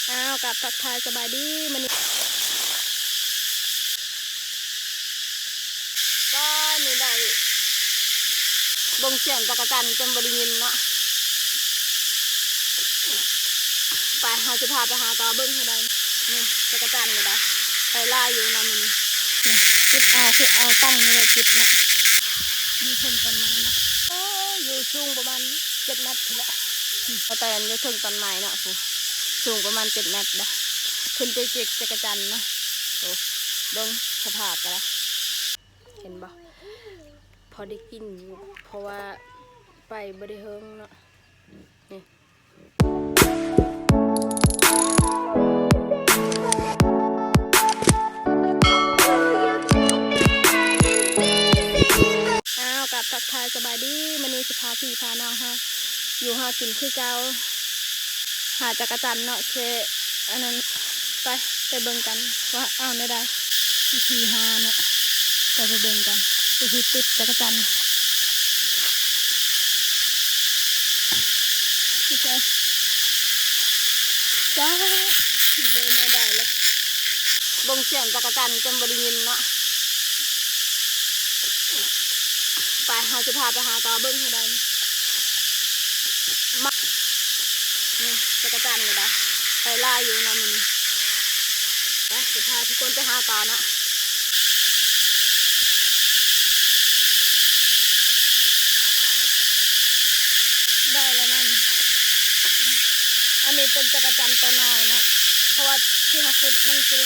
ອ້າວ ກັບທັກທາຍສະບາຍດີ ມື້ນີ້ ຕອນນີ້ໄດ້ເບິ່ງສຽງຈັກກະຈັ່ນຈົນບໍ່ໄດ້ຍິນເນາະ. ໄປ ເຮົາຊິພາໄປຫາຕໍ່ເບິ່ງໃຫ້ໄດ້. ນີ້ຈັກກະຈັ່ນກໍໄດ້ ໄດ້ຫຼາຍຢູ່ເນາະມື້ນີ້. ນີ້ຈິບເອົາ ຄືເອົາຕັ້ງນີ້ແຫຼະຈິບເນາະ. ຢູ່ເທິງຕົ້ນໄມ້ເນາະ. ໂອ້ຍ ຢູ່ສູງປະມານເຈັດແມັດພຸ້ນແຫຼະ. ກະແຕນຢູ່ເທິງຕົ້ນໄມ້ເນາະ ສູງ ສູງປະມານເຈັດແມັດເດ້. ຂຶ້ນໄປຈິກຈັກກະຈັ່ນເນາະ. ໂອ້ ເບິ່ງສະພາບກໍໄດ້ ເຫັນບໍ່? ພໍໄດ້ກິນຢູ່ ເພາະວ່າໄປບໍ່ໄດ້ເຫິງເນາະ. ນີ້ ອ້າວ ກັບທັກທາຍສະບາຍດີ ມື້ນີ້ຊິພາພີ່ພານ້ອງຫາຢູ່ຫາກິນຄືເກົ່າ ຫາຈັກກະຈັ່ນເນາະ. ເຊ ອັນນັ້ນ ໄປ ໄປເບິ່ງກັນວ່າເອົາແນວໃດ ວິທີຫາເນາະ. ໄປ ໄປເບິ່ງກັນ ໄປຫາຕິດຈັກກະຈັ່ນ. ຄືໃສ ຈ້າ ເບິ່ງແນວໃດລະ ເບິ່ງສຽງຈັກກະຈັ່ນຈົນບໍ່ໄດ້ຍິນເນາະ. ໄປ ເຮົາຊິພາໄປຫາຕໍ່ເບິ່ງໃຫ້ໄດ້. ມາ ນີ້ຈັກກະຈັ່ນກໍໄດ້ ໄດ້ຫຼາຍຢູ່ເນາະມື້ນີ້. ໄປ ຊິພາທຸກຄົນໄປຫາຕໍ່ເນາະ. ໄດ້ແລ້ວນັ້ນ ອັນນີ້ເປັນຈັກກະຈັ່ນໂຕນ້ອຍເນາະ ເພາະວ່າທີ່ເຮົາຂຸດມັນຊິ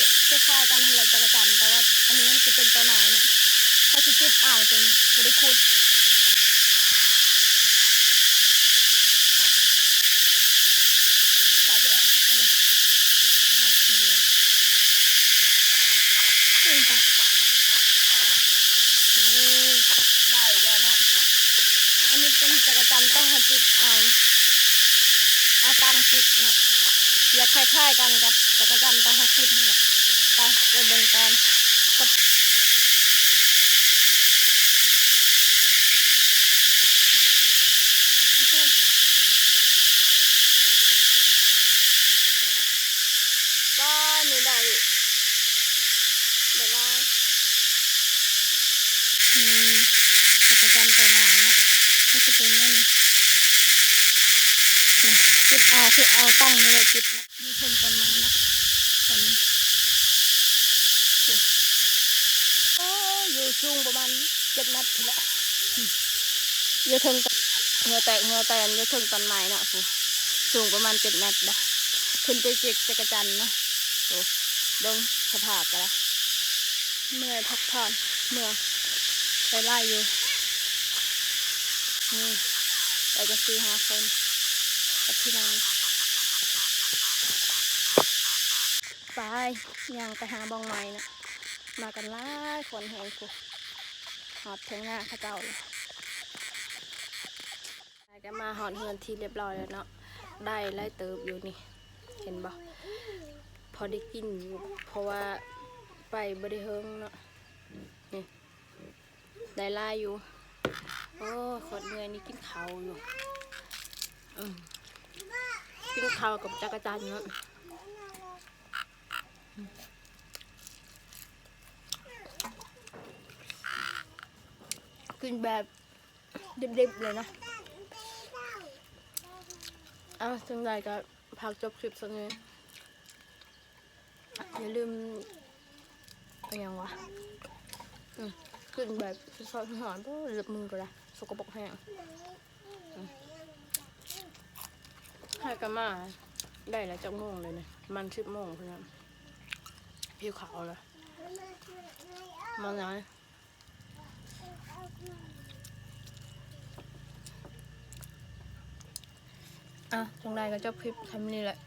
ຄ້າຍໆກັນຫັ້ນແຫຼະ ຈັກກະຈັ່ນ ແຕ່ວ່າອັນນີ້ມັນຊິເປັນໂຕນ້ອຍເນາະ. ເຮົາຊິຈິບເອົາໂຕນີ້ ບໍ່ໄດ້ຂຸດ. ໄດ້ແລ້ວເນາະ ອັນນີ້ເປັນຈັກກະຈັ່ນຕ້ອງເຮົາຈິກເອົາ ເອົາຕັ້ງຈິກເນາະ. ຢາກຄ້າຍໆກັນກັບຈັກກະຈັ່ນຕ້ອງເຮົາຂຸດຫັ້ນແຫຼະ. ໄປ ໄປເບິ່ງກ່ອນ. ໂອເຄ ຕອນນີ້ໄດ້ ໄດ້ຫຼາຍ ນີ້ ຈັກກະຈັ່ນໂຕນ້ອຍເນາະ ມັນຊິເປັນແນວນີ້. ນີ້ ຈິບເອົາ ຄືເອົາຕັ້ງນີ້ແຫຼະຈິບເນາະ. ຢູ່ເທິງຕົ້ນໄມ້ເນາະ ຕອນນີ້ ໂອ້ຍ ຢູ່ສູງປະມານເຈັດແມັດພຸ້ນແຫຼະ. ຢູ່ເທິງ ເຫື່ອແຕກເຫື່ອແຕນ ຢູ່ເທິງຕົ້ນໄມ້ເນາະ ສູງປະມານເຈັດແມັດເດ້. ຂຶ້ນໄປຈິກຈັກກະຈັ່ນເນາະ. ໂອ້ ເບິ່ງສະພາບກໍໄດ້ ເມື່ອຍພັກຜ່ອນ ເມື່ອຍ ໄດ້ຫຼາຍຢູ່. ນີ້ ໄປກັນສີ່ຫ້າຄົນກັບພີ່ນ້ອງ. ໄປ ຍ່າງໄປຫາບ່ອນໃໝ່ນະ ມາກັນຫຼາຍຄົນແຮງພຸ້ນ. ຮອດເຖີ່ອງນາເຂົາເຈົ້າແລ້ວ ກໍມາຮອດເຮືອນທີ່ຮຽບຮ້ອຍແລ້ວເນາະ. ໄດ້ຫຼາຍເຕີບຢູ່ນີ້ ເຫັນບໍ່? ພໍໄດ້ກິນຢູ່ ເພາະວ່າໄປບໍ່ໄດ້ເຫິງເນາະ. ນີ້ ໄດ້ຫຼາຍຢູ່. ໂອ້ ໂຄດເມື່ອຍນີ້ ກິນເຂົ້າຢູ່ ອືມ ກິນເຂົ້າກັບຈັກກະຈັ່ນເນາະ. ກິນແບບດິບໆເລີຍນະ. ເອົາ ຈັ່ງໃດກໍ ຝາກຈົບຄລິບສ່ຳນີ້. ຢ່າລືມ ອີຫຍັງວະ ອືມ ຂຶ້ນແບບສອດໆຮ້ອນໆ ໂອ້ ເລັບມືກໍໄດ້ ສົກກະປົກແຮງ. ອືມ ໃຫ້ກັນມາໄດ້ແລ້ວ ຈັກໂມງແລ້ວນີ້? ປະມານສິບໂມງພຸ້ນນະ ຫິວເຂົ້າແລ້ວ. ມາຫຍັງ? ອ່ະ ຈັ່ງໃດກໍຈົບຄລິບສ່ຳນີ້ແຫຼະ.